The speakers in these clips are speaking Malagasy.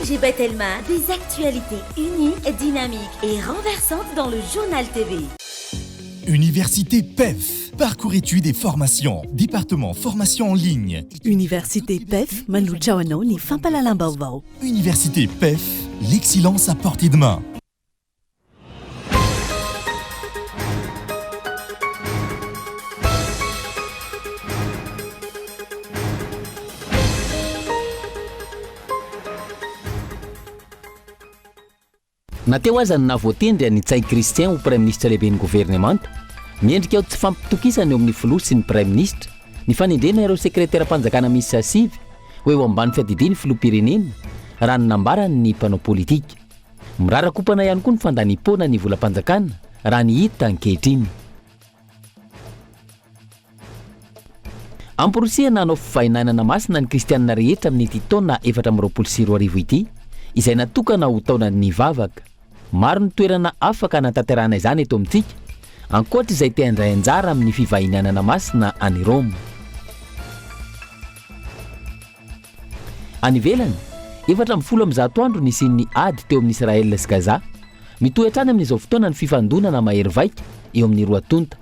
ONG Batelma, des actualités uniques, dynamiques et renversantes dans le Journal TV. Université PEF, parcours études et formation, département formation en ligne. Université PEF manolotra ho anao ny fampahalalam-baovao. Université PEF, l'excellence à portée de main. Na teo aza ny nahavoatendry an'i Ntsay Christian ho Praiminisitra lehiben'ny governemanta, miendrika ho tsy fampitokisana eo amin'ny filoha sy ny Praiminisitra ny fanendrena ireo sekreteram-panjakana miisa sivy ho eo ambany fiadidian'ny filoham-pirenena, raha ny nambaran'ny mpanao politika. Mirarakompana ihany koa ny fandaniam-poana ny volam-panjakana raha ny hita ankehitriny. Amporisihana hanao fivahinanana masina ny kristianina rehetra amin'ity taona 2024 ity, izay natokana ho taonan'ny vavaka. Maro ny toerana afaka hanatanterahana izany eto amintsika, ankoatra izay te handray anjara amin'ny fivahinanana masina any Roma. Any ivelany, 114 andro nisian'ny ady teo amin'i Israel sy Gaza. Mitohy hatrany amin'izao fotoana ny fifandonana mahery vaika eo amin'ny roa tonta.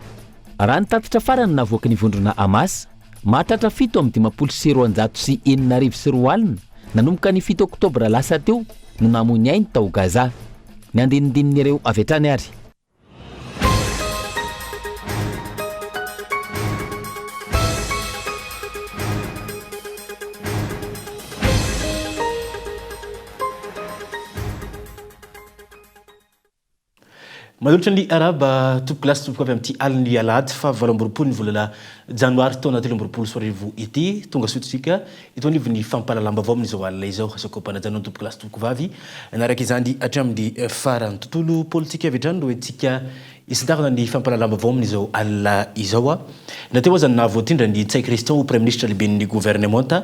Raha ny tatitra farany navoaky ny vondrona Hamas, mahatratra 6257 nanomboka ny 7 oktobra lasa teo no namoy ny ainy tao Gaza. Ny andinindininy ireo avy hatrany ary. Manolotra ny arahaba tompokolahy sy tompokovavy amin'ity alin'ny alahady faha 28 ny volana janoary taona 2023 ity. Tonga soa isika eto anivon'ny fampahalalam-baovao amin'izao alina izao. Asaiko ampanajana ny tompokolahy sy tompokovavy hanaraka izany hatramin'ny farany. Tontolo politika avy hatrany no entintsika hisintarana ny fampahalalam-baovao amin'izao alina izao. Na teo aza ny nahavoatindra an'i Ntsay Christian ho Praiminisitra lehiben'ny governemanta,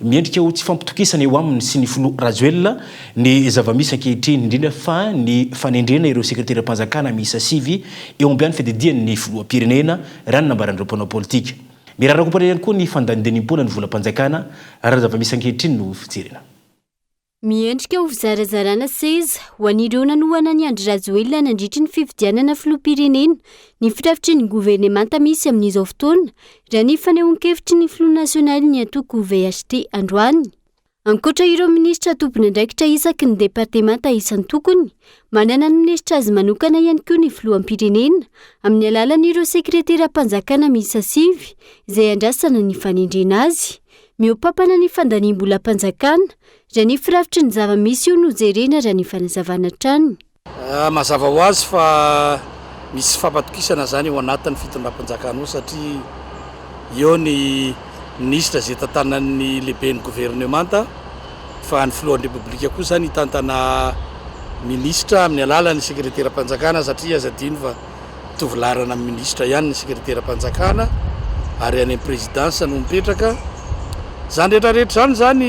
miendrika ho tsy fampitokisana eo aminy sy ny filoha Rajoelina ny zava-misy ankehitriny, indrindra fa ny fanendrena ireo sekreteram-panjakana miisa sivy eo ambany fiadidian'ny filoham-pirenena, raha ny nambaran'ireo mpanao politika. Mirarakompana ihany koa ny fandanindaniam-poana ny volam-panjakana, raha ny zava-misy ankehitriny no fijerena. Miendrika ho fizarazarana seza ho an'ireo nanohana an'i Andry Rajoelina nandritry ny fifidianana filoham-pirenena ny firafitry ny governemanta misy amin'izao fotoana, raha ny fanehoan-kevitry ny filoha nasionalin'ny antoko VHT androany. Ankoatra ireo minisitra tompon'andraikitra isaky ny departemanta isan-tokony, manana ny minisitra azy manokana ihany koa ny filoham-pirenena amin'ny alalan'ireo sekreteram-panjakana miisa sivy izay andrasana ny fanendrena azy. Mihoa-pampana ny fandaniam-bolam-panjakana, raha ny firafitry ny zava-misy io no jerena raha ny fanazavana hatrany. Mazava ho azy fa misy fampatokisana izany ao anatin'ny fitondram-panjakana ao satria eo ny minisitra izay tantanan'ny lehiben'ny governemanta fa ny filohan'ny Repoblika kosa hitantana minisitra amin'ny alalan'ny sekreteram-panjakana satria aza adino fa Mitovy laharana amin'ny minisitra ihany ny sekreteram-panjakana ary any amin'ny présidence no mipetraka. Izany rehetra rehetra izany izany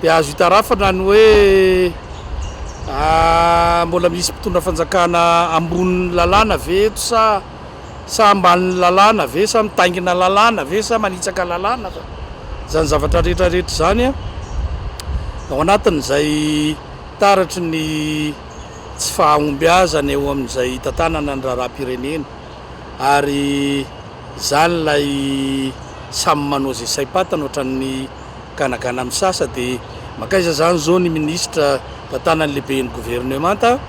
dia azo itarafana ny hoe mbola misy mpitondra fanjakana ambonin'ny lalàna ve eto sa sa ambanin'ny lalàna ve sa mitaingina lalàna ve sa manitsaka lalàna fa izany zavatra rehetra rehetra izany ao anatin'izay taratry ny tsy fahombiazana eo amin'izay hitantanana ny raharaham-pirenena ary izany ilay samy manao izay saim-patany ohatran'ny ganagana misasa dia mankaiza izany izao ny minisitra tantanan'ny lehiben'ny governemanta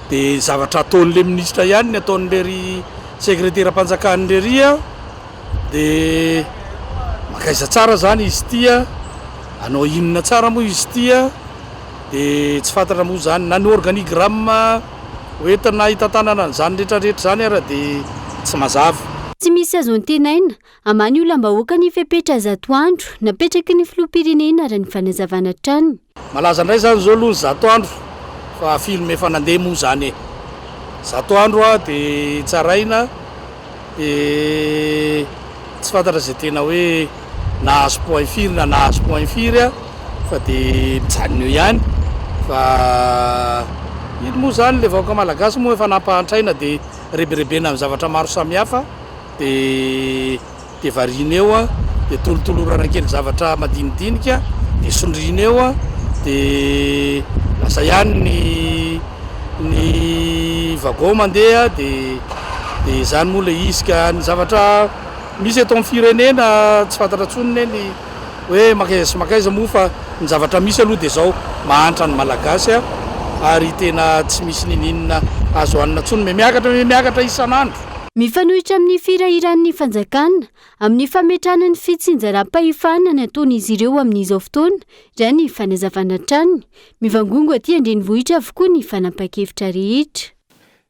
dia zavatra ataon'ilay minisitra ihany ny ataon'ilery sekreteram-panjakan'ilery a dia mankaiza tsara izany izy ity a hanao inona tsara moa izy ity a Dia tsy fantatra moa izany na ny organigramme hoentina hitantanana an'izany rehetra rehetra izany ara dia tsy mazava. Tsy misy azo antenaina hamaha ny olam-bahoaka ny fepetra zato andro napetraky ny filoham-pirenena raha ny fanazavana hatrany. Malaza indray izany izao aloha ny zato andro fa film efa nandeha moa izany e! Zato andro dia tsaraina Dia tsy fantatra izay tena hoe nahazo point firy na nahazo point firy aho fa dia mijanona eo ihany fa iny moa izany ilay vahoaka malagasy moa efa nampahantraina dia rebirebena amin'ny zavatra maro samihafa dia dia variana eo an, dia tolotolorana kely zavatra madinidinika dia sondriana eo an, dia. de lasa ihany ny ny wagon mandeha de de zany moa le izy ka ny zavatra misy eto amin'ny firenena tsy fantatra intsony ne ny hoe mankaiza sy mankaiza moa fa ny zavatra misy aloha de zao mahantra ny malagasy a ary tena tsy misy ninininona azo hanina intsony mihamiakatra mihamiakatra isan'andro. Mifanohitra amin'ny firahiran'ny fanjakana amin'ny fametrahana ny fitsinjaram-pahefana ny ataon'izy ireo amin'izao fotoana, raha ny fanazavana hatrany. Mivangongo aty an-drenivohitra avokoa ny fanapahan-kevitra rehetra.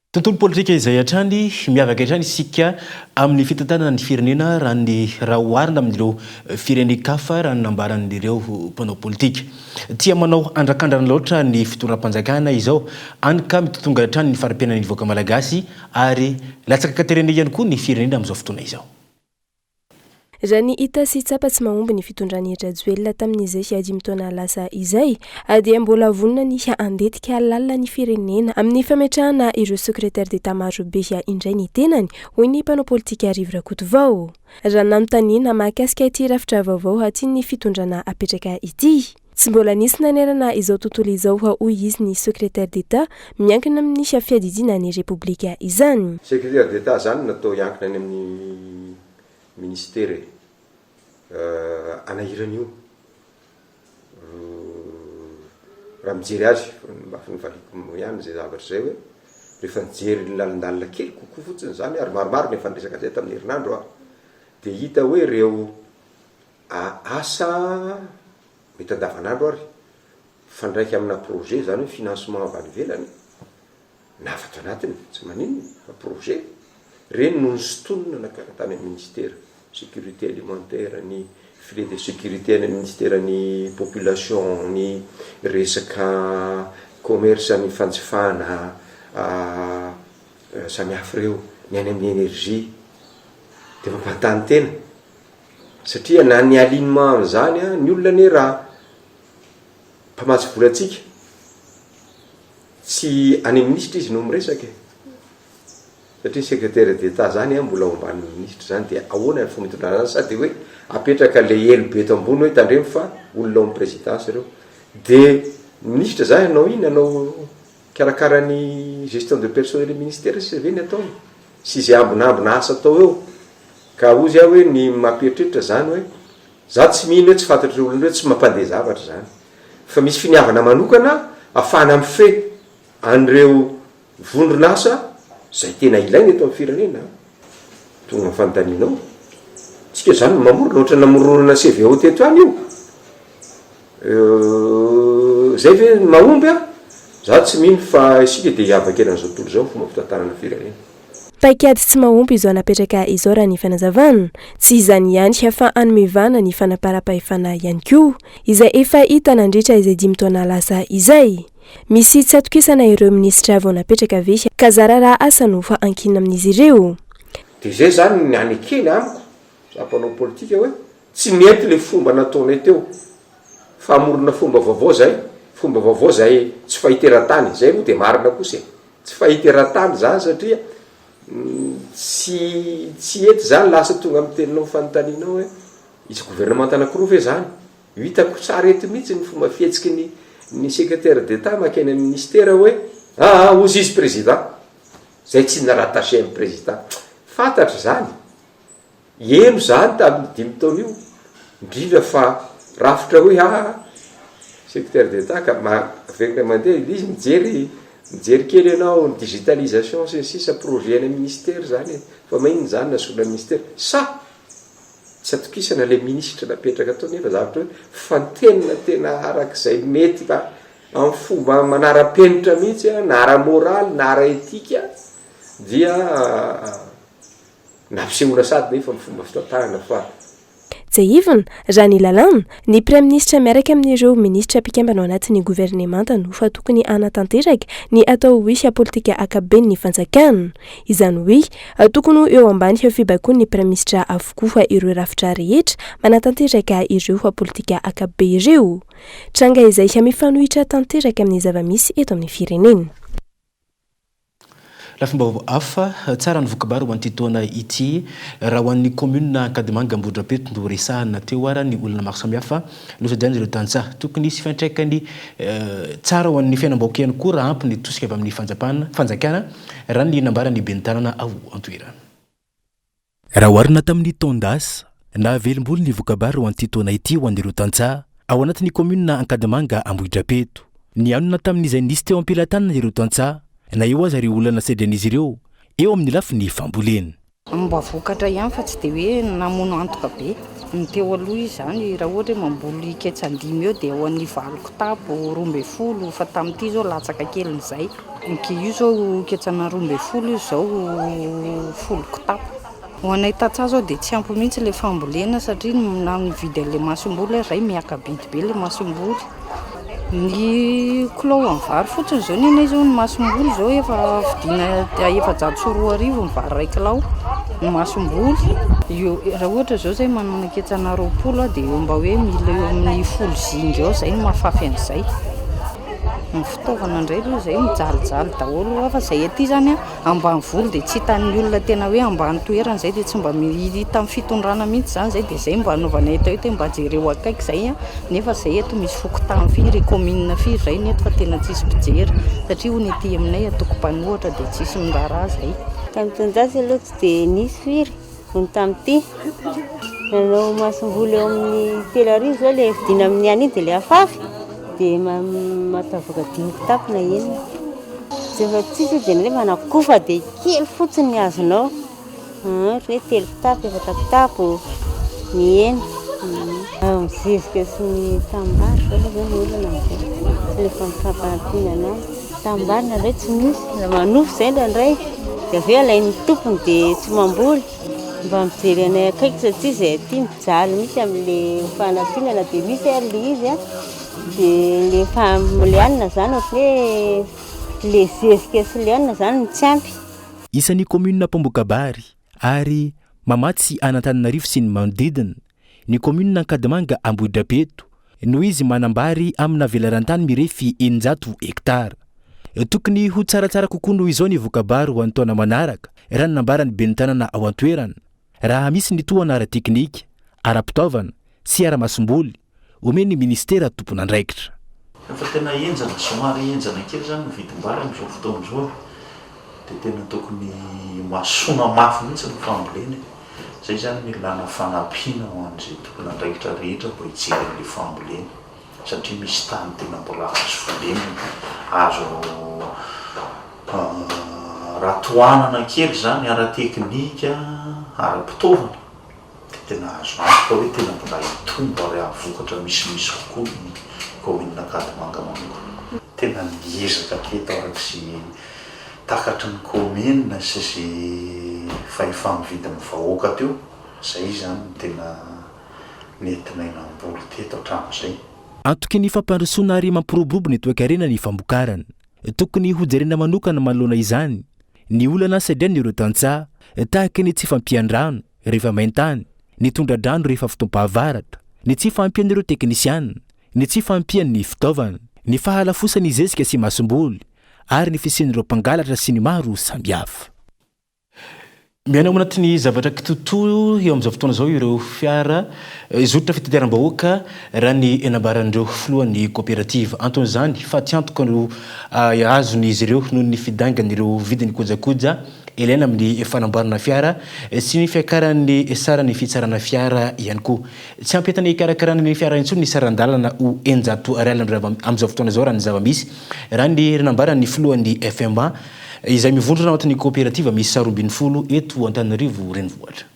Tontolo politika izay hatrany, miavaka hatrany isika amin'ny fitantanana ny firenena raha ny raha oharina amin'ireo firenen-kafa raha ny nambaran'ireo mpanao politika. Tia manao andrakandrana loatra ny fitondram-panjakana izao, hany ka mitotongana hatrany ny fari-piainan'ny vahoaka malagasy ary latsaka an-katerena ihany koa ny firenena amin'izao fotoana izao. Raha ny hita sy tsapa tsy mahomby ny fitondran'i Rajoelina tamin'izay dimy taona lasa izay dia mbola vonona ny handetika lalina ny firenena amin'ny fametrahana ireo secrétaire d'Etat marobe indray ny tenany, hoy ny mpanao politika Rivo Rakotovao. Raha nanontaniana mahakasika ity rafitra vaovao tian'ny fitondrana apetraka ity. Tsy mbola nisy nanerana izao tontolo izao hoy izy ny secrétaire d'Etat miankina amin'ny fiadidiana ny Repoblika izany. Secrétaire d'Etat zany natao hiankina any amin'ny ministera e. Anahirana io. Raha mijery azy, mba novaliko ihany izay zavatra izay hoe rehefa nijery lalindalina kely kokoa fotsiny zany ary maromaro ny efa niresaka an'izay tamin'ny herinandro aho dia hita hoe ireo Asa mety andavanandro ary mifandraika amina projet izany hoe financement avy any ivelany na avy ato anatiny tsy maninona fa projet, ireny no nosintonina nakarina tany amin'ny ministera, sécurité alimentaire, ny filet de sécurité any amin'ny ministeran'ny population, ny resaka commerce ny fanjifana samihafa ireo, ny any amin'ny énergie, dia mampanontany tena. Satria na ny alignement amin'izany an, ny olona anie raha mpamatsy vola antsika, tsy any amin'ny minisitra izy no miresaka e. Satria ny secrétaire d'Etat zany an, mbola ao ambanin'ny minisitra zany, dia ahoana ny fomba itondrana azy, sa dia hoe apetraka le elo be eto ambony hoe tandremo fa olona ao amin'ny présidence ireo. Dia ny minisitra zany hanao inona, hanao hikarakara ny gestion de personnel ministère sisa ve ny ataony, sy izay ambinambina asa atao eo. Ka hozy aho hoe ny mampieritreritra zany hoe za tsy mino hoe tsy fantatr'ireo olona ireo tsy mampandeha zavatra zany fa misy finiavana manokana afahana mifehy an'ireo vondron'asa zay tena ilaina eto amin'ny firenena an! Tonga amin'ny fanontanianao, tsika zany no mamorona ohatran'ny namoronana CVO teto ihany io, zay ve ny mahomby an? Za tsy mino fa isika dia hiavaka eran'izao tontolo izao ny fomba fitantanana firenena. Paikady tsy mahomby izao napetraka izao raha ny fanazavana. Tsy izany ihany fa hanome vahana ny fanaparam-pahefana ihany koa, izay efa hita nandritra izay dimy taona lasa izay. Misy tsy atokisana ireo minisitra vao napetraka ve ka zara raha asa no fa ankinina amin'izy ireo. Dia izay izany ny anekena amiko, za mpanao politika hoe tsy nety le fomba nataonay teo fa hamorona fomba vaovao zay, fomba vaovao zay tsy fahita eran-tany, zay moa dia marina kosa e. Tsy fahita eran-tany izany satria tsy tsy hety izany lasa tonga amin'ny teninao fanontanianao hoe hisy gouvernemanta anankiroa ve izany? Io hitako tsara eto mihitsy ny fomba fihetsiky ny ny secrétaire d'Etat mankeny amin'ny ministera hoe aa hozy izy président zay tsy ni-rattaché amin'ny président. Fantatra izany. Heno izany tamin'io dimy taona io, indrindra fa rafitra hoe aa secrétaire d'Etat ka averina mandeha ilay izy mijery mijery kely ianao ny digitalisation sy ny sisa projet any amin'ny ministera izany e, fa maninona izany nasolo ny ministera? Sa tsy atokisana ilay minisitra napetraka tao nefa zavatra hoe fantenina tena arak'izay mety mba amin'ny fomba manara-penitra mihitsy na ara-moraly na ara-etika dia Nampisehoana sady nefa ny fomba fitantanana fa. Tsiahivina, raha ny lalàna, ny Praiminisitra miaraka amin'ireo minisitra mpikambana ao anatin'ny governemanta no fa tokony hanatanteraka ny atao hoe politika ankapoben'ny fanjakana. Izany hoe, tokony ho eo ambany fibaikoan'ny Praiminisitra avokoa ireo rafitra rehetra manatanteraka ireo politika ankapobe ireo. Tranga izay mifanohitra tanteraka amin'ny zava-misy eto amin'ny firenena. Lafim-baovao hafa, tsara ny voka-bary ho an'ity taona ity raha ho an'ny kaominina Ankadimanga Ambohidrapeto no resahana teo ara ny olana maro samihafa nosadian'ireo tantsaha. Tokony hisy fiantraikany tsara ho an'ny fiainam-bahoaka ihany koa raha ampy ny tosika avy amin'ny fanjakana, raha ny nambaran'ny ben'ny tanàna ao an-toerana. Raha oharina tamin'ny taon-dasa, nahavelom-bolo ny voka-bary ho an'ity taona ity ho an'ireo tantsaha ao anatin'ny kaominina Ankadimanga Ambohidrapeto. Nianona tamin'izay nisy teo am-pelatanana ireo tantsaha, na eo aza ireo olana sedrain'izy ireo eo amin'ny lafiny fambolena. Mba vokatra ihany fa tsy dia hoe namono antoka be. Ny teo aloha izy izany raha ohatra hoe mamboly ketsa-dimy eo dia eo amin'ny valo kitapo, 12, fa tamin'ity izao latsaka kelin'izay. Io izao ketsana 12 io izao folo kitapo. Ho anay tantsaha izao dia tsy ampy mihitsy ilay fambolena satria na mividy an'ilay masomboly ary izay miaka-bidy be ilay masomboly. Ny kilao amin'ny vary fotsiny izao ny anay izao ny masomboly izao efa vidiana 2400 ny vary iray kilao ny masomboly. Eo raha ohatra izao izay manana ketsana 20 dia eo mba hoe mila eo amin'ny folo zinga eo izay no mahafafy an'izay. Ny fitaovana indray aloha izay mijalijaly daholo hoa fa izay aty izany an ambanivolo dia tsy hitan'ny olona tena hoe ambany toerana izay dia tsy mba hita amin'ny fitondrana mihitsy izany izay dia izay mba anaovana hetaheta hoe mba jereo akaiky izay an nefa izay eto misy fokontany firy, commune firy izay ny eto fa tena tsisy mpijery satria hono ety aminay antoko mpanohitra dia tsisy miraharaha izay. Tamin'ny taon-dasa aloha tsy dia nisy firy noho ny tamin'ity. Nanao masomboly eo amin'ny 3000 izao ilay vidiana amin'ny anio dia ilay afafy dia mahatavoaka dimy kitapo na enina. Rehefa tsisy dia ilay manakofa dia kely fotsiny ny azonao. Ohatra hoe telo kitapo, efatra kitapo, mihena. Amin'ny zezika sy ny tanimbary izao aloha izao ny olana amin'izao. Sy ilay fampanampiana anazy. Tanimbary indraindray tsy misy, manofy izay indraindray dia avy eo alain'ny tompony dia tsy mamboly. Mba mijery anay akaiky satria izahay aty mijaly mihitsy amin'ilay fanampiana na dia misy ary ilay izy an, dia ilay ilay hanina izany ohatran'ny hoe ilay zezika sy ilay hanina izany no tsy ampy. Isan'ny kaominina mpamboka-bary ary mamatsy an'Antananarivo sy ny manodidina ny kaominina Ankadimanga Ambohidrapeto noho izy manam-bary amina velaran-tany mirefy 600 hektara. Tokony ho tsaratsara kokoa noho izao ny voka-bary ho an'ny taona manaraka, raha ny nambaran'ny ben'ny tanàna ao an-toerana. Raha misy ny tohana ara-teknika, ara-pitaovana sy ara-masomboly omen'ny minisitera tompon'andraikitra. Efa tena henjana, somary henjana kely izany ny vidim-bary amin'izao fotoana izao e. Dia tena tokony himasoana mafy mihitsy ny fambolena e. Izay izany no ilana fanampiana ho an'izay tompon'andraikitra rehetra mba hijery an'ilay fambolena. Satria misy tany tena mbola azo volena, azo raha tohanana kely izany ara-teknika, ara-pitaovana dia tena azo antoka hoe tena mbola hitombo ary hahavokatra misimisy kokoa ny kaominina Ankadimanga manokana. Tena niezaka teto araka izay takatry ny kaominina sy izay fahefa-mividin'ny vahoaka teo, izay izany no tena nentinay namboly teto hatramin'izay. Antoky ny fampandrosoana ary mampiroborobo ny toekarena ny famokarana. Tokony hojerena manokana manoloana izany ny olana sedrain'ireo tantsaha tahaka ny tsy fampian-drano rehefa main-tany, ny tondra-drano rehefa fotoam-pahavaratra, ny tsy fahampian'ireo teknisiana, ny tsy fahampian'ny fitaovana, ny fahalafosan'ny zezika sy masomboly ary ny fisian'ireo mpangalatra sy ny maro samihafa. Miaina ao anatin'ny zavatra kitotoa eo amin'izao fotoana izao ireo fiara zotra fitateram-bahoaka raha ny nambaran'ireo filohan'ny kaoperativa. Anton'izany, fatiantoka no azon'izy ireo noho ny fidangan'ireo vidin'ny kojakoja ilaina amin'ny fanamboarana fiara sy ny fiakaran'ny saran'ny fitsarana fiara ihany koa. Tsy ampy entana hikarakarana ny fiara intsony ny saran-dalana ho 600 ariary amin'izao fotoana izao raha ny zava-misy, raha ny nambaran'ny filohan'ny FMA. Izay mivondrona ao anatin'ny kaoperativa miisa 12 eto Antananarivo Renivohitra.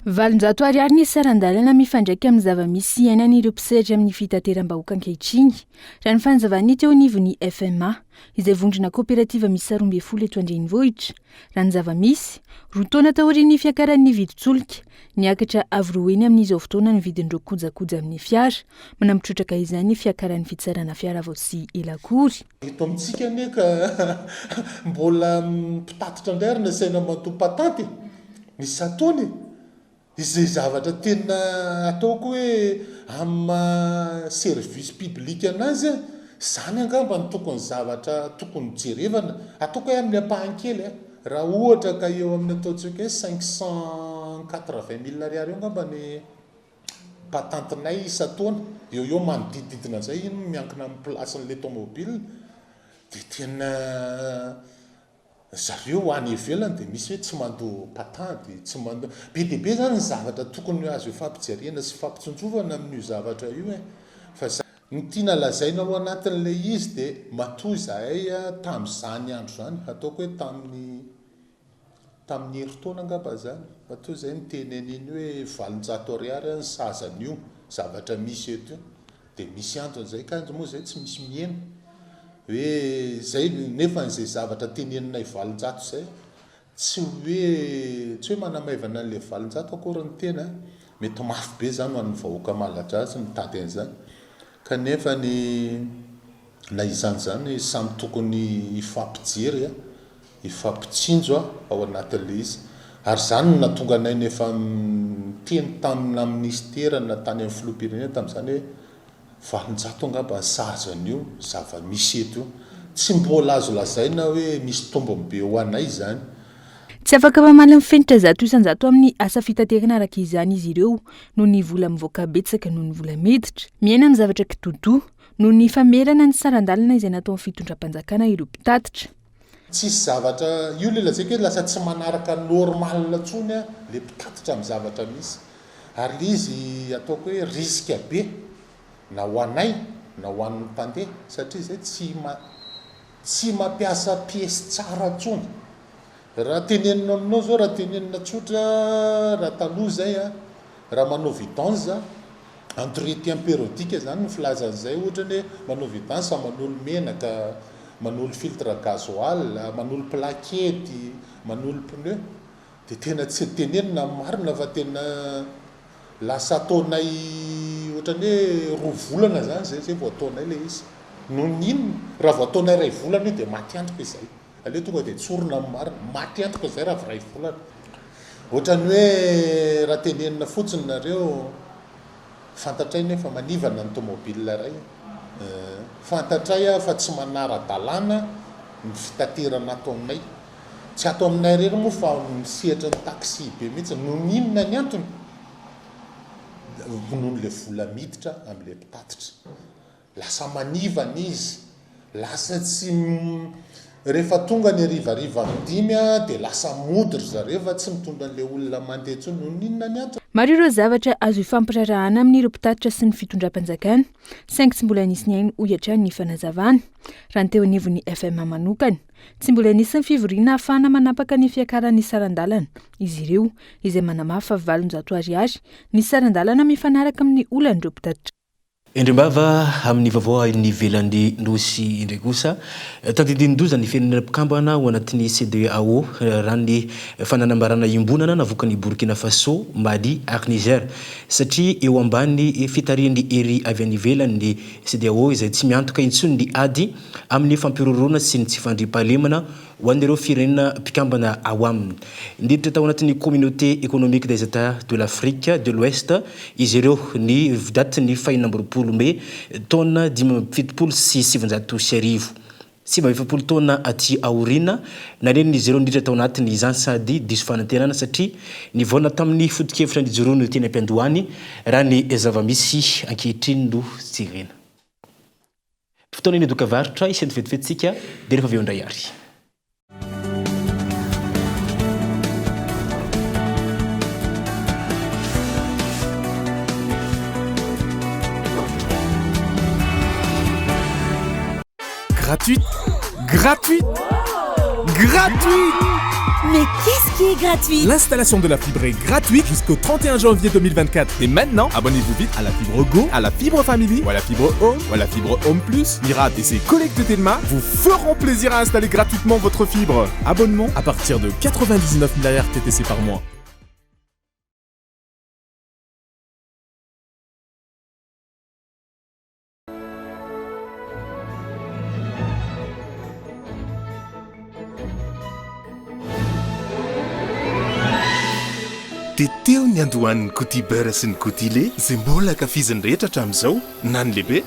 800 ariary ny saran-dalana mifandraika amin'ny zava-misy iainan'ireo mpisehatra amin'ny fitateram-bahoaka ankehitriny, raha ny fanazavan'ny teo anivon'ny FMA, izay vondrona kaoperativa miisa 12 eto an-drenivohitra. Raha ny zava-misy, roa taona taorian'ny fiakaran'ny vidin-tsolika, niakatra avo roa heny amin'izao fotoana ny vidin'ireo kojakoja amin'ny fiara. Manampy trotraka izany ny fiakaran'ny fitsarana fiara vao tsy ela akory. Eto amintsika anie ka mbola mpitatitra indray ary nasaina mandoa patate e! Misy ataony e! Izay zavatra tena ataoko hoe amin'ny maha service public anazy an, Izany angamba no tokony zavatra tokony jerevana, ataoko hoe amin'ny ampahany kely a, raha ohatra ka eo amin'ny ataontsika hoe 580 mille ariary eo angamba ny patentinay isan-taona, eo ho eo manodidididina an'izay, iny miankina amin'ny place-n'ilay tomobile, dia tena Zareo any ivelany dia misy hoe tsy mandoa patenty, tsy mandoa, be dia be zany ny zavatra tokony azo ifampijerena sy ifampitsinjovana amin'io zavatra io e! Fa za, ny tiana lazaina ao anatin'ilay izy dia matoa izahay tamin'izany andro izany, ataoko hoe tamin'ny tamin'ny herintaona angamba izany, matoa izahay niteny an'iny hoe 800 ariary ny sazan'io zavatra misy eto io, Dia misy antony izay kanjo moa izay tsy misy miheno hoe izay nefa izay zavatra teneninay 800 izay tsy hoe tsy hoe manamaivana an'ilay 800 akory ny tena mety mafy be izany ho an'ny vahoaka malagasy mitady an'izany kanefa ny na izany izany samy tokony hifampijery hifampitsinjo ao anatin'ilay izy. Ary izany no nahatonga anay nefa niteny tamina minisitera na tany amin'ny filoham-pirenena tamin'izany hoe 800 angamba ny sahaza an'io zava-misy eto io. Tsy mbola azo lazaina hoe misy tombony be ho anay izany. Tsy afaka mamaly ny fenitra 100% amin'ny asa fitaterana araka izany izy ireo noho ny vola mivoaka betsaka noho ny vola miditra. Miaina amin'ny zavatra kitodoa noho ny famerana ny saran-dalana izay nataon'ny fitondram-panjakana ireo mpitatitra. Tsisy zavatra, io le lazaiko hoe lasa tsy manaraka normal intsony le mpitatitra amin'ny zavatra misy. Ary le izy ataoko hoe risque be na ho anay na ho an'ny mpandeha satria zay tsy tsy mampiasa pièce tsara intsony. Raha tenenina aminao zao, raha tenenina tsotra, raha taloha zay an, raha manao vidange, entretien périodique zany ny filaza an'izay, ohatra ny hoe manao vidange, manolo menaka, manolo filtre gasoil, manolo plaquette, manolo pneu, dia tena tsy tenenina ny marina fa tena lasa ataonay ohatran'ny hoe roa volana zany zay zay vao ataonay ilay izy. Noho ny inona? Raha vao ataonay iray volana io dia maty antoka izay. Aleo tonga dia tsorina ny marina. Maty antoka izay raha vao iray volana. Ohatran'ny hoe raha tenenina fotsiny nareo, fantatray nefa manivana ny tomobile iray. Fantatray fa tsy manara-dalàna ny fitaterana ato aminay. Tsy ato aminay irery moa fa ny sehatry ny taxi be mihitsy. Noho ny inona ny antony? Noho ilay vola miditra amin'ilay mpitatitra. Lasa manivana izy, lasa tsy rehefa tonga ny harivariva amin'ny dimy dia lasa mody ry zareo fa tsy mitondra an'ilay olona mandeha intsony. Noho ny inona ny antony? Maro ireo zavatra azo ifampiraharahana amin'ireo mpitatitra sy ny fitondram-panjakana, saingy tsy mbola nisy nihaino hoy hatrany ny fanazavana. Raha ny teo anivon'ny FMA manokana, tsy mbola nisy ny fivoriana ahafahana manapaka ny fiakaran'ny saran-dalana izy ireo, izay manamafy fa 800 ariary ny saran-dalana mifanaraka amin'ny olan'ireo mpitatitra. Endrim-bava amin'ny vaovao any ivelan'ny Nosy indray kosa, tandindinin-doza ny firenena mpikambana ao anatin'ny CEDEAO, raha ny fananambarana iombonana navoakan'i Burkina Faso, Mali ary Niger, satria eo ambany fitarihan'ny hery avy any ivelany ny CEDEAO izay tsy miantoka intsony ny ady amin'ny fampihorohoroana sy ny tsy fandriampahalemana ho an'ireo firenena mpikambana ao aminy. Niditra tao anatin'ny Communauté économique des Etats de l'Afrique de l'Ouest izy ireo ny datin'ny fahenina amby 20 mey taona 1975. 49 taona aty aoriana, nanenin'izy ireo niditra tao anatiny izany sady diso fanantenana satria nivaona tamin'ny foto-kevitra nijoroany teny am-piandohany raha ny zava-misy ankehitriny no jerena. Fotoana iny dokavarotra isento vetivety tsika dia rehefa avy eo indray ary. Gratuite Gratuite Gratuite Mais qu'est-ce qui est gratuit L'installation de la fibre est gratuite jusqu'au 31 janvier 2024. Et maintenant, abonnez-vous vite à la fibre Go, à la fibre Family ou à la fibre Home ou à la fibre Home Plus. Mirat et ses collègues de Telma vous feront plaisir à installer gratuitement votre fibre. Abonnement à partir de 99 milliards TTC par mois. Dia teo ny niandohan'ny Gouty Beurre sy ny Gouty Lait izay mbola ankafizin'ny rehetra hatramin'izao, na ny lehibe.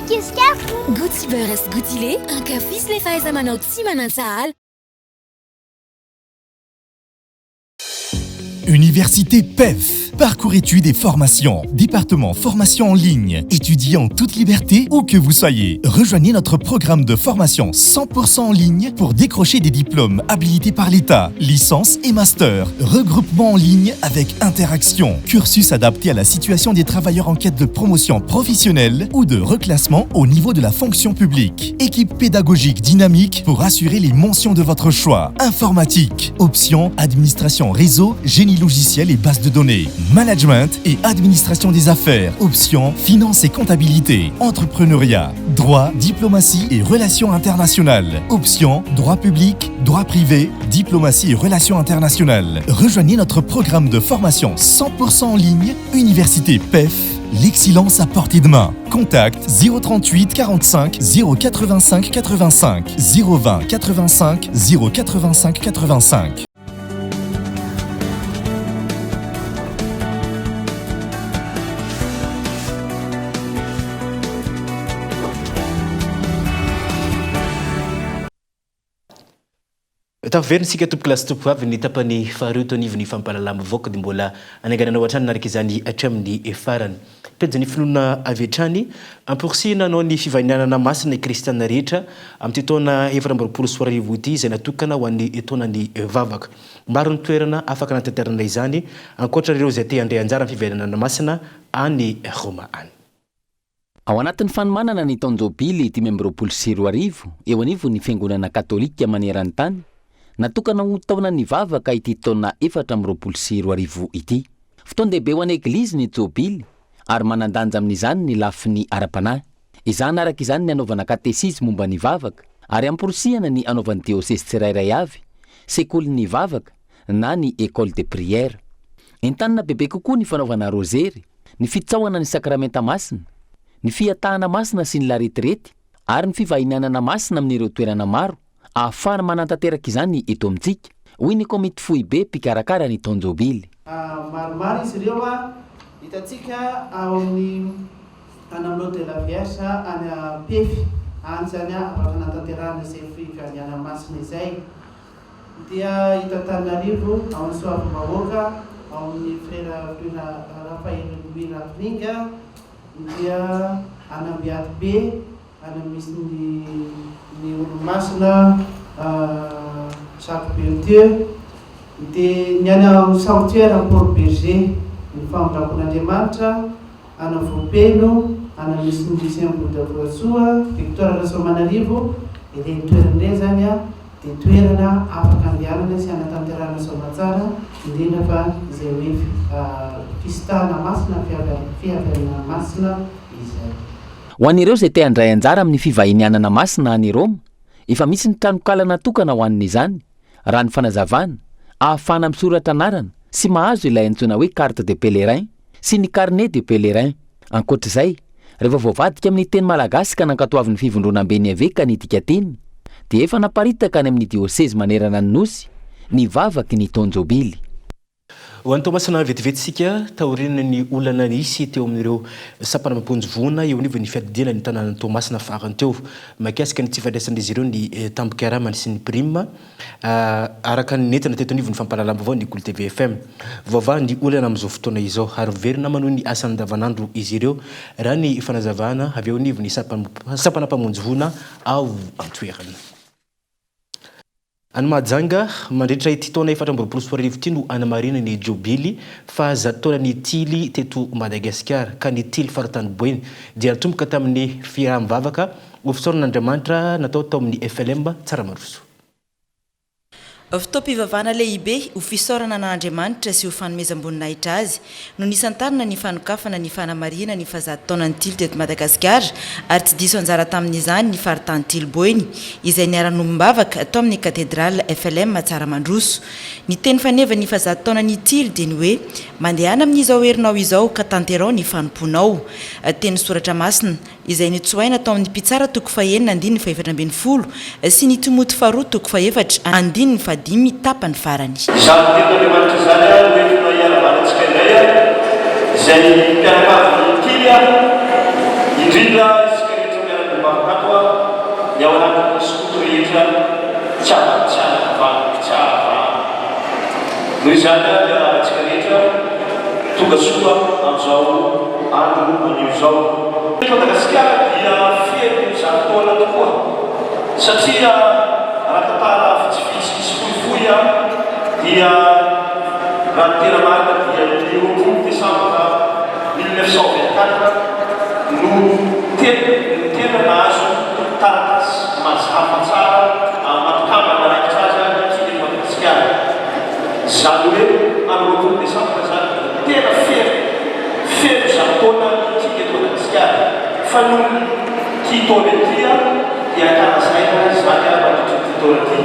ankizy kely. Gouty beurre sy gouty lait, ankafizo ilay fahaiza-manao tsy manan-tsahala. Université PEF. Parcours études et formation. Département formation en ligne. Étudiez en toute liberté où que vous soyez. Rejoignez notre programme de formation 100% en ligne pour décrocher des diplômes habilités par l'État, licence et master. Regroupement en ligne avec interaction. Cursus adapté à la situation des travailleurs en quête de promotion professionnelle ou de reclassement au niveau de la fonction publique. Équipe pédagogique dynamique pour assurer les mentions de votre choix. Informatique, option, administration réseau, génie logiciel et base de données. Management et administration des affaires, option, finance et comptabilité, entrepreneuriat, droit, diplomatie et relations internationales, option, droit public, droit privé, diplomatie et relations internationales. Rejoignez notre programme de formation 100% en ligne, Université PEF, l'excellence à portée de main. Contact 038 45 085 85 020 85 085 85. Tafaverina isika tompokolahy sy tompokovavy ny tapany faharoa eto anivon'ny fampahalalam-baovao ka dia mbola anaingananao hatrany naraka izany hatramin'ny farany. Pejin'ny finoana avy hatrany, amporisihina hanao ny fivahinianana masina ny kristiana rehetra amin'ity taona 2024 ity izay natokana ho an'ny taonan'ny vavaka. Maro ny toerana afaka anatanterahana izany ankoatra ireo izay te handray anjara amin'ny fivahinianana masina any Roma any. Ao anatin'ny fanomanana ny taon-jobily 2025 eo anivon'ny Fiangonana Katolika maneran-tany, natokana ho taonan'ny vavaka ity taona 2024 ity. Fotoan-dehibe ho an'ny Eglizy ny jobily ary manan-danja amin'izany ny lafiny ara-panahy. Ezahana araka izany ny hanaovana katesizy momba ny vavaka ary amporisihana ny hanaovan'ny diosezy tsirairay avy sekolin'ny vavaka na ny école de prière. Entanina bebe kokoa ny fanaovana rozery, ny fitsaohana ny sakramenta masina, ny fihatahana masina sy ny laretirety ary ny fivahinianana masina amin'ireo toerana maro ahafahana manatanteraka izany eto amintsika, hoy ny komity foibe mpikarakara ny taon-jobily. Maromaro izy ireo hitantsika ao amin'ny any amin'ny Lot de la Vierge any Ampefy any izany afaka anatanterahana izay fivahinianana masina izay. Dia hita Antananarivo, ao amin'ny Soavimbahoaka, ao amin'ny Frera Louis Raphaël Louis Rafiringa, dia any Ambiatibe, any amin'ny misy ny ny Olomasina Jacques Berthieu, dia ny any amin'ny Sanctuaire Paul Berger, ny Famindrampon'Andriamanitra, any Vohipeno, any misy ny Lycée Ambodavoasoa, Victoire Rasoamanarivo, ireny toerana ireny izany dia toerana afaka andehanana sy anatanterahana soamatsara, indrindra fa izay hoe fisintahana masina, fihavianana masina izay. Ho an'ireo izay te handray anjara amin'ny fivahinianana masina any Roma, efa misy ny tranonkala natokana ho an'izany, raha ny fanazavana, ahafahana misoratra anarana sy mahazo ilay antsoina hoe carte de pèlerin sy ny carnet de pèlerin. Ankoatra izay, rehefa voavadika amin'ny teny malagasy ka nankatoavin'ny Fivondronamben'ny Eveka ny dikanteny, dia efa naparitaka any amin'ny diosezy manerana ny Nosy ny vavaky ny taon-jobily. Ho an'i Toamasina vetivety isika, taorian'ny olana nisy teo amin'ireo sampana mpamonjy voina eo anivon'ny fiadidiana ny tanànan'i Toamasina farany teo, mahakasika ny tsy fandraisan'izy ireo ny tambin-karamany sy ny prime, araka ny nentina teto anivon'ny fampahalalam-baovao ny Kolo TV FM. Voavaha ny olana amin'izao fotoana izao ary miverina manohy ny asany andavanandro izy ireo, raha ny fanazavana avy eo anivon'ny sampana mpamonjy voina ao an-toerana. Any Mahajanga, mandritra ity taona 2024 ity no hanamarihana ny Jobily fahazato taonan'ny Tily teto Madagasikara, ka ny Tily faritany Boeny dia natomboka tamin'ny fiaraha-mivavaka ho fisaorana an'Andriamanitra natao tao amin'ny FLM Tsaramandroso. Fotoam-pivavahana lehibe ho fisaorana an'Andriamanitra sy ho fanomezam-boninahitra Azy no nisantarina ny fanokafana ny fanamarihana ny fahazato taonan'ny Tily teto Madagasikara ary tsy diso anjara tamin'izany ny faritany Tily Boeny izay niara-nombim-bavaka tao amin'ny Katedraly FLM Tsaramandroso. Ny teny fanevan'ny fahazato taonan'ny Tily dia ny hoe Mandehana amin'izao herinao izao ka tanterao ny fanompoanao. Teny soratra masina. izay notsoahina tao amin'ny Mpitsara toko fahenina andininy fahefatra ambin'ny folo sy ny Timoty faharoa toko fahefatra andininy fahadimy tapany farany. Izany tenin'Andriamanitra izany no entina hiaravana antsika indray izay mpianakavin'ny Tily, indrindra isika rehetra. izany ary miarahaba antsika rehetra tonga soa amin'izao andro anio izao. Eto Madagasikara dia feno zato taona tokoa satria raha tantara vitsivitsy sy fohifohy dia raha ny tena marina dia ny 20 desambra 1924 no tena no tena nahazo taratasy mazava tsara amin'ny maha mpikambana raikitra azy ny antsika eto Madagasikara. Izany hoe amin'ny 20 desambra izany dia tena feno feno zato taona isika eto Madagasikara. Fa noho ity taona ity dia ankalazaina izany mandritra ity taona ity.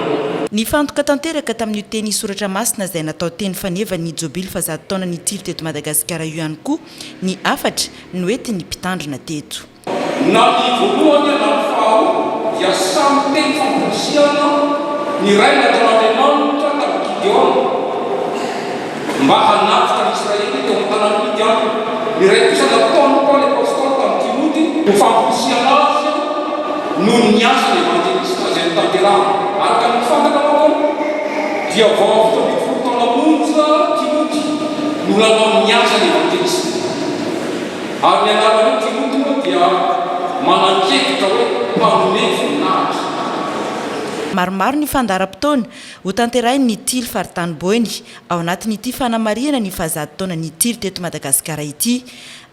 Nifantoka tanteraka tamin'io teny soratra masina izay natao teny faneva ny jobily fahazato taonan'ny Tily teto Madagasikara io ihany koa ny hafatra noentin'ny mpitandrina teto. Na ny voalohany na ny faharoa dia samy teny famporisihana ny iray nataon'Andriamanitra tamin'i Gideona mba hanavotra ny Israely teo amin'ny tanan'i Midiana. Ny iray kosa nataon'i Paoly Apostoly tamin'i Timoty ho famporisihana azy noho ny asany evanjelista izay notanterahany. Araka ny fantatra manko dia vao 17 taona monja Timoty no nanao ny asany evanjelista. Ary ny anarana hoe Timoty moa dia manan-kevitra hoe mpanome voninahitra. Maromaro ny fandaharam-potoana hotanterahin'ny Tily faritany Boeny ao anatin'ity fanamarihana ny fahazato taonan'ny Tily teto Madagasikara ity.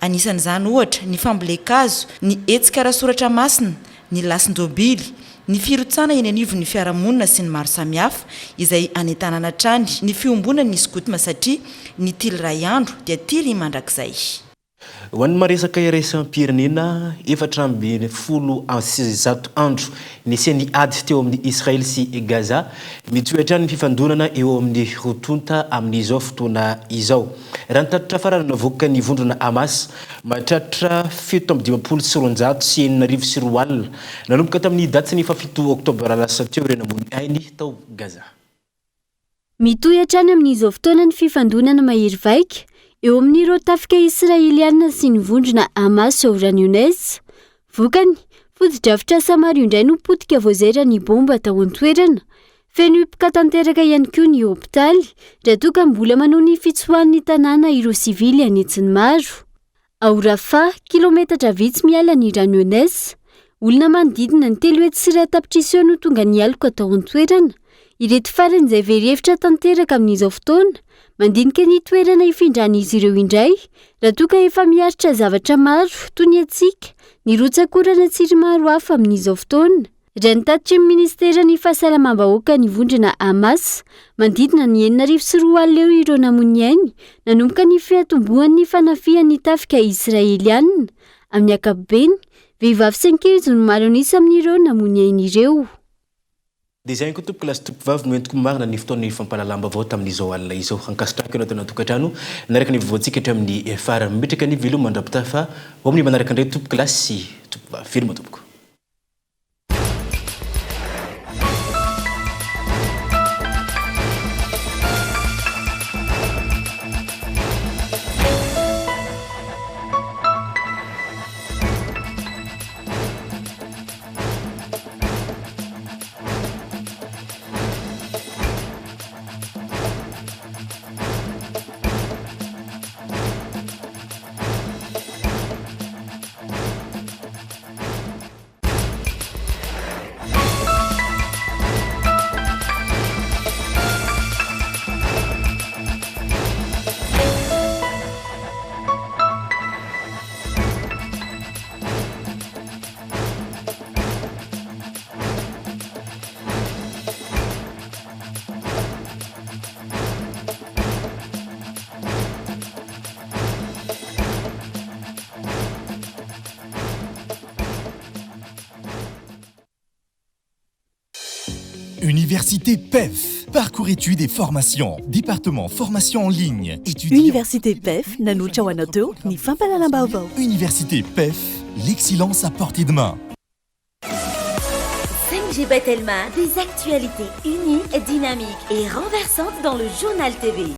Anisan'izany ohatra ny fambolen-kazo, ny hetsika ara-soratra masina, ny lasin-jobily, ny firotsahana eny anivon'ny fiarahamonina sy ny maro samihafa izay anentanana hatrany ny fiombonan'ny skoto satria ny tily iray andro dia tily mandrakizay. Ho an'ny maresaka iraisam-pirenena, 114 andro nisian'ny ady teo amin'i Israely sy Gaza, mitohy hatrany ny fifandonana eo amin'ny roa tonta amin'izao fotoana izao. Raha ny tatitra farany navoakan'ny vondrona Hamas, mahatratra 257 200 nanomboka tamin'ny datin'ny fahafito oktobra lasa teo ireo namoy ny ainy tao Gaza. Mitohy hatrany amin'izao fotoana ny fifandonana mahery vaika eo amin'ireo tafika Israeliana sy ny vondrona Hamas ao Khan Younes. Vokany, fotodrafitrasa maro indray no potika voazeran'ny bomba tao an-toerana. Feno hipoka tanteraka ihany koa ny hopitaly, raha toa ka mbola manohy ny fitsoahan'ny tanàna ireo sivily an'hetsiny maro. Ao Rafah, kilometatra vitsy miala ny Khan Younes, olona manodidina ny 300 tapitrisa eo no tonga nialoka tao an-toerana. Ireto farany izay very hevitra tanteraka amin'izao fotoana, mandinika ny toerana hifindran'izy ireo indray, raha toa ka efa miaritra zavatra maro toy ny hatsiaka, ny rotsak'orana sy ry maro hafa amin'izao fotoana. Raha ny tatitry ny ministeran'ny fahasalamam-bahoaka ny vondrona Hamas, manodidina ny 2006 eo ireo namoy ny ainy nanomboka ny fiantombohan'ny fanafihan'ny tafika israelianina. Amin'ny ankapobeny, vehivavy sy ankizy no maro an'isa amin'ireo namoy ny ainy ireo. Dia izay ihany koa tompoko lahy sy tompoko vavy no entiko marina ny fotoan'ny fampahalalam-baovao tamin'izao alina izao. Ankasitrahako ianao tany an-tokantrano nanaraka ny vaovaontsika hatramin'ny farany. Mipetraka ny veloma mandra-pitafa ho amin'ny manaraka indray tompoko lahy sy tompoko vavy. Veloma tompoko. Université PEF, parcours études et formation, département formation en ligne, étudiants. Université PEF, nanolotra ho anao teo ny fampahalalam-baovao. Université PEF, l'excellence à portée de main. 5G by Telma, des actualités uniques, dynamiques et renversantes dans le journal TV.